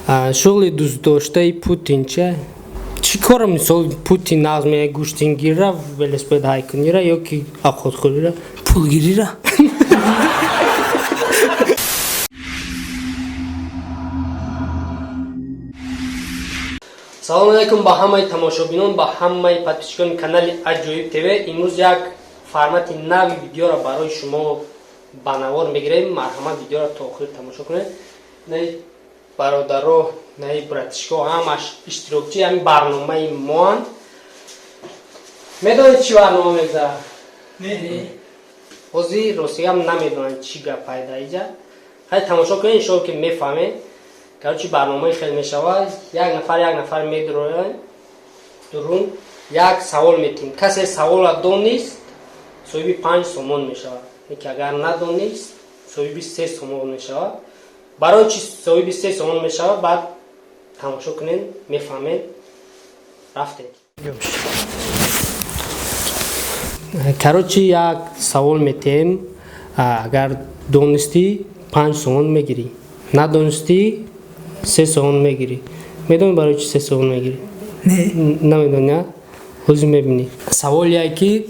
Шуғли дӯстдоштаи Путин чи? Чӣ кора, мисол, Путин нағз меяд? Гӯштингирра, велосипед ҳайкунира ё ки авқотхӯрира? Пулгирира. Салому алайкум ба ҳамаи тамошобинон, ба ҳамаи подписчикони канали Аҷоиб ТВ. Имрӯз як формати нави видеоро барои шумо ба навор мегирем. Марҳамат, видеоро то охир тамошо кунед. Наи бародаро, наи братишко, ҳамаш иштирокчии ҳамин барномаи моанд. Медонед, чӣ барнома мегузарад? Ҳозир ростигам намедонанд, чӣ гап пайда иҷа. Хай, тамошо кунед, иншоалло, ки мефаҳмед. Короче, барномаи хел мешавад: як нафар, як нафар медуроянд дурун, як савол метиҳем. Касе савола донист, соҳиби 5 сомон мешавад, ки агар надонист, соҳиби 3 сомон мешавад. Барои чи соҳиби 3 сомон мешавад, баъд тамошо кунед, мефаҳмед. Рафтем. Короче, як савол метиҳем. Агар донистӣ, 5 сомон мегирӣ, надонистӣ, 3 сомон мегирӣ. Медонӣ, барои чи 3 сомон мегирӣ? Не. Намедонӣ? Ҳозир мебинӣ. Саволе ки: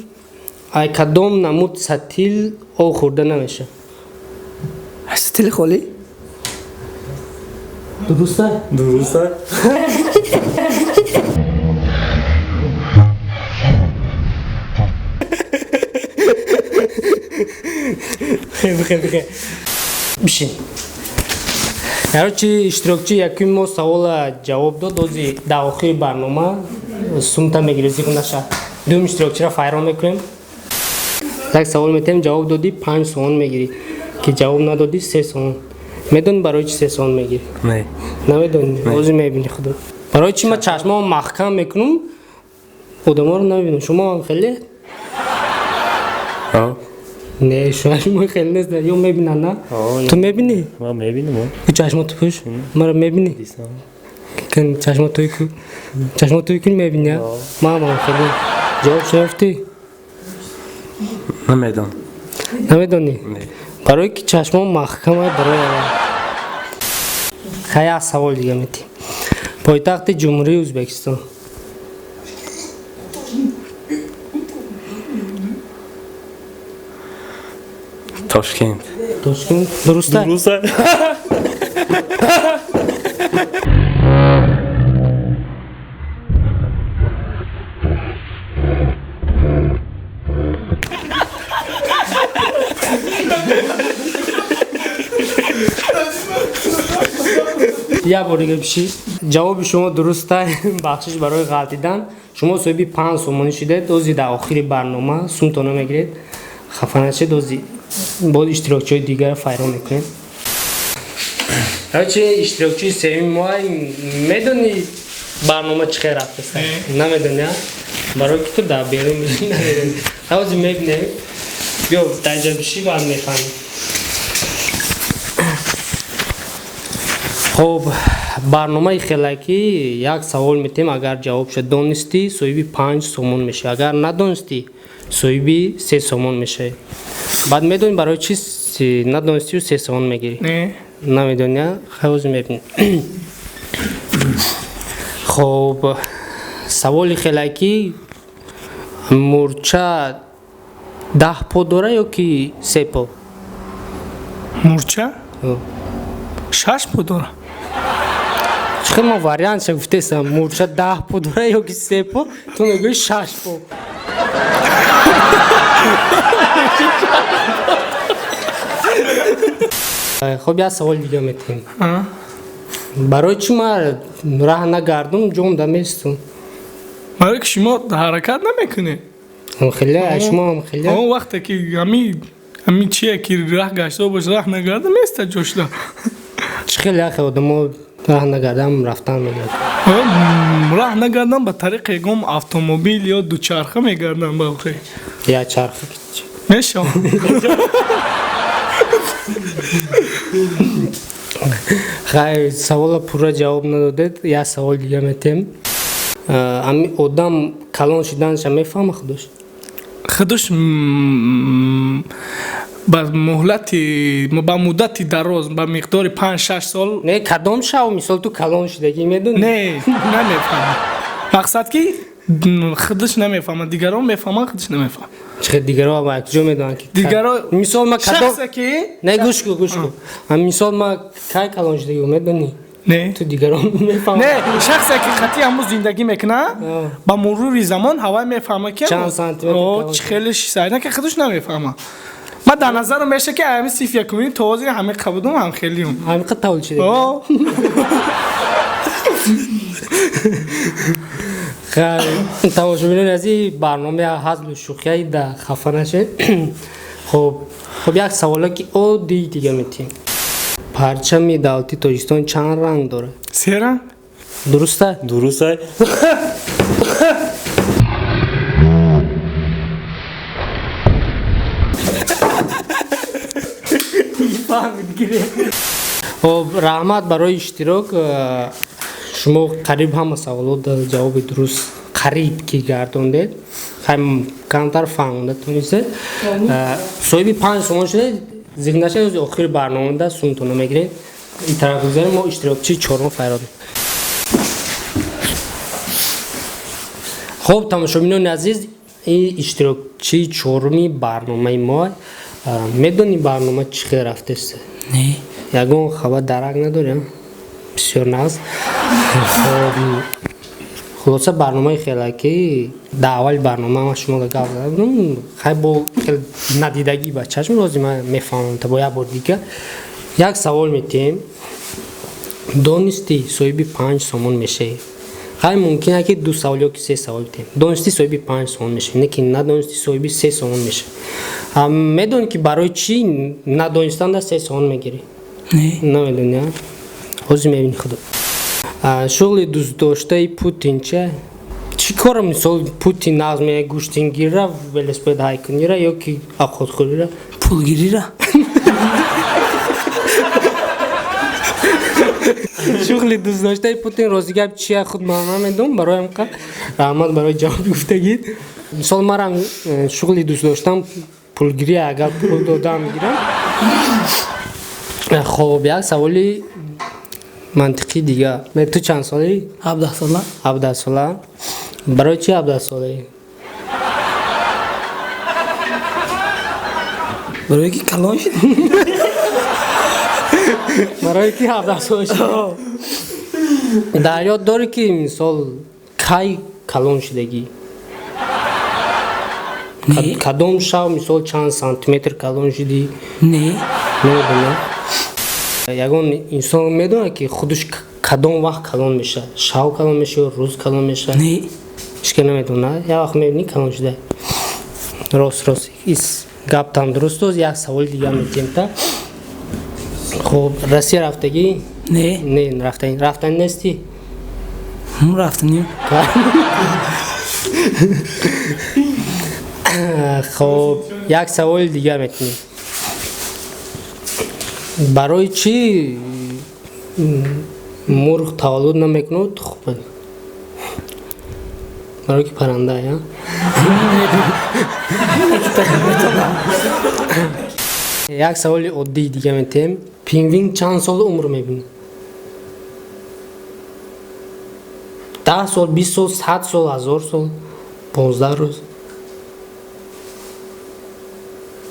ай кадом намуд сатил об хӯрда намешавад? Сатили холӣ. Дуруста? Дуруста. Бихе, бихе, бишин. Короче, иштирокчи якуми мо савола ҷавоб дод. Ози дар охири барнома сумта мегирӣ, зиқ наша. Дуюм иштирокчиро файрон мекунем. Як савол метиҳем, ҷавоб додӣ, 5 сомон мегирӣ, ки ҷавоб надодӣ, 3 сомон. Медонӣ, барои чи 3 сомон мегирӣ? Не. Намедонӣ? Ҳозир мебинӣ худо. Барои чи ман чашмао маҳкам мекунам, одаморо намебинам? Шумо ҳам хеле? Не, шумо хеле нест ё мебинанд, на? Ту мебинӣ? Ман мебинам. Чашмо ту пӯш, маро мебинӣ? Чашмо туй ку, чашмо туй кун, мебинӣ? Ман ҳам хеле. Ҷавоб шаёфтӣ? Намедонам. Намедонӣ? Барое ки чашмо маҳкама, барои хай. Як савол дига метиҳем: пойтахти Ҷумҳурии Ӯзбекистон? Тошкент. Тошкент, дуруста? Дуруста. Як бор дига бишӣ. Ҷавоби шумо дуруста. Бахшиш барои ғалтидан. Шумо соҳиби 5 сомонӣ шудед. Ози дар охири барнома сумтона мегиред, хафа нашед. Ози боз иштирокчиҳои дигарро файрон мекунем. Короче, иштирокчии сеюми мо. Медонӣ, барнома чӣ хел рафтаст? Намедонӣ? Барои ки ту дар берун намедонӣ. Ҳозир мебинем. Биё, дар инҷа бишӣ, баъд мефаҳмӣ. Хоб, барномаи хелакӣ: як савол метиҳем, агар ҷавобша донистӣ, соҳиби 5 сомон мешавӣ, агар надонистӣ, соҳиби 3 сомон мешавӣ. Баъд медонӣ, барои чи надонистию 3 сомон мегирӣ? Намедонӣ? Хай, ҳозир мебинӣ. Хоб, саволи хелакӣ: мурча 10 по дора ё ки се по? Мурча шаш по дора. Чӣ хел ман вариантша гуфтесам: мурча 10 по дора ё ки се по, ту мегӯӣ шаш по. Хоб, як саволи дига метиҳем: барои чӣ ман раҳ нагардум, ҷом даместум? Барое ки шумо ҳаракат намекунед. Хеле шумо ҳам хеле. Он вақте ки ҳами чие ки раҳ гашта бош, раҳ нагарда, места ҷошда. Чӣ хеле яхе одамо раҳ нагардам, рафтан мегӯяд? Раҳ нагардам, ба тариқи ягон автомобил ё дучарха мегардам ба охир. Я чарха? Мешавам. Хай, савола пурра ҷавоб надодед. Як савол дига метиҳем. Ами одам калон шиданша мефаҳма худош? Худош. Ба муҳлати, ба муддати дароз, ба миқдори 5-6 сол. Не, кадом шав, мисол, ту калон шудагӣ, медонӣ? Не, намефаҳмам. Мақсад ки худаш намефаҳмад, дигарон мефаҳманд, худаш намефаҳмад. Чӣ, дигаро ба куҷо медонанд ки Дигаро мисол ма кадом шахсе ки Не, гӯш кун, гӯш кун. Мисол, ма кай калон шудагӣ, медонӣ? Не. Ту дигарон мефаҳмад? Не, шахсе ки хати ҳамун зиндагӣ мекунад, ба мурури замон ҳавай мефаҳмад ки Чанд сантиметр О, калон чӣ хеле шисайна ки худаш намефаҳмад. Ма дар назарам меша ки ҳами сиф якумин то ҳозир ҳами қабудум, ҳам хелиум. Ҳамиқа тавлид шудагӣ? О. Хай, тамошобинони азиз, барномаи ҳазлу шӯхияи, да хафа нашед. Хуб, як саволе ки оддии дига метиҳем. Парчами давлати Тоҷикистон чанд ранг дорад? Се ранг. Дуруста? Дуруста. Хуб, раҳмат барои иштирок. Шумо қариб ҳама саволот ҷавоби дуруст қариб ки гардондед. Хай, камтар фаҳмонда тонистед. Соҳиби 5 сомон шудед. Зикр нашад, охири барномада сумтона мегиред. Ин тараф гузарем, мо иштирокчии чорум файрод. Хуб, тамошобинони азиз, ин иштирокчии чоруми барномаи мо. Медонӣ, барнома чӣ хел рафтест? Не. Ягон хабар дарак надорем? Бисёр нағз. Хоб, хулоса, барномаи хела ки дар аввали барнома ман шумо гап зада будам. Хай, бо хел надидагӣ ба чашм рози ман мефаҳмам. Та бо як бор дига як савол метиҳем. Донистӣ, соҳиби 5 сомон мешавӣ. Хай, мумкин ки ду савол ё ки се савол битем. Донистӣ, соҳиби 5 сомон мешавӣ, не ки надонистӣ, соҳиби 3 сомон мешавӣ. Медонӣ ки барои чӣ надонистанда 3 сомон мегирӣ? Не. Намедонӣ, а? Ҳозир мебинӣ худо. Шуғли дӯстдоштаи Путин че? Чӣ кора, мисол, Путин нағз меяд? Гӯштингирра, велосипед ҳайкунира ё ки авқотхӯрира? Пулгирира. Шуғли дӯстдоштаи Путин, рости гап, чия, худ ман намедонам. Барои ҳамқа раҳмат барои ҷавоби гуфтагӣ. Мисол, марам шуғли дӯст доштам пулгирӣ, агар пул додам, гирам. Хоб, як саволи мантиқии дига. Ту чанд солаӣ? 17 сола. 17 сола. Барои чи 17 солаӣ? Барои ки калон шуд. Барои ки 17 сола шуд. Дар ёд дорӣ ки, мисол, кай калон шудагӣ? Не. Кадом шав, мисол, чанд сантиметр калон шудӣ? Не. Намедонам. Ягон инсон медонад ки худаш кадом вақт калон мешавад? Шав калон мешавад, рӯз калон мешавад? Не. Ҳечка намедонад. Як вақт мебинӣ, калон шуда. Рост, рост, ис гаптам дуруст аст. Як саволи дига метиҳем та. Хуб, Россия рафтагӣ? Не. Не, рафтани, рафтани нестӣ? Рафтанем. Хоб, як саволи дига метиҳем. Барои чӣ мурғ таваллуд намекунад, тухм? Барои ки паранда я. Як саволи оддии дига метиҳем. Пингвин чанд сол умр мебинад? 10 сол, 20 сол, 100 сол, 1000 сол, 15 рӯз?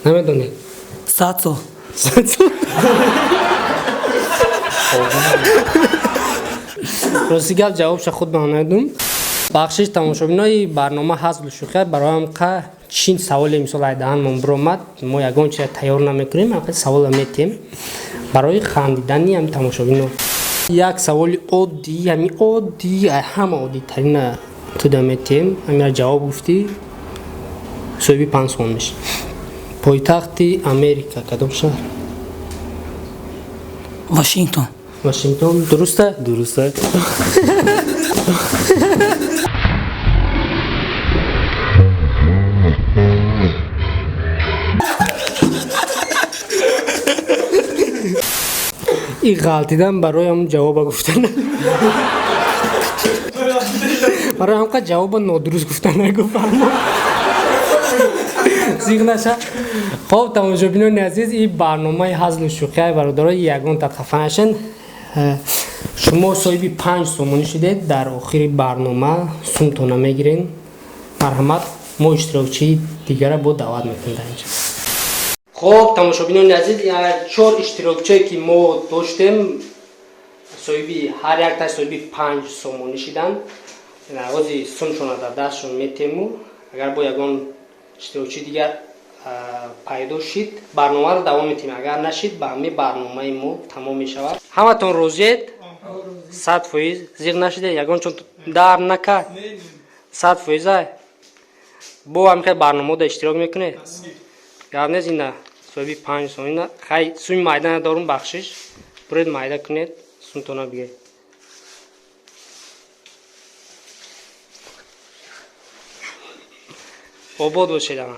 Намедонед? 100 сол. 100 сол. Рости гап, ҷавобша худ ба намедонам, бахшиш. Тамошобинои барнома ҳазлу шӯхия, бароям қа чин саволе, мисол, айдаҳанмон биромад, мо ягон чиза тайёр намекунем, ҳақи савола метиҳем барои хандидани ҳами тамошобино. Як саволи оддӣ, ҳами оддӣ, ҳама оддитарина туда метиҳем. Ҳамира ҷавоб гуфтӣ, соҳиби 5 сомон мешӣ. Пойтахти Америка кадом шаҳр? Вашингтон. Вашингтон, дуруста? Дуруста. И ғалтидан барои ҳам ҷавоба гуфтан, барои ҳамқа ҷавоба нодуруст гуфтан нагуфармо. Зиқ наша. Хоб, тамошобинони азиз, ин барномаи ҳазлу шӯхия, бародаро, ягон та хафа нашен. Шумо соҳиби 5 сомонӣ шудед. Дар охири барнома сумтона мегирен. Марҳамат, мо иштирокчии дигара бо даъват мекунем дар инҷа. Хоб, тамошобинони азиз, чор иштирокчие ки мо доштем, соҳиби ҳар якта соҳиби 5 сомонӣ шиданд. Ози сумшона дар дастшон метему. Агар бо ягон иштирокчии дигар пайдо шид, барномаро давом метиҳем. Агар нашид, ба ҳамин барномаи мо тамом мешавад. Ҳаматон розиед? 100%? Зиқ нашиде? Ягон чон дард накард? 100%? Бо ҳамин хел барномаҳо да иштирок мекунед? Гап нест. Ина соҳиби 5 сомона. Хай, суми майда надорум, бахшиш. Буред, майда кунед, сумтона бигиред. Обод бошед ама.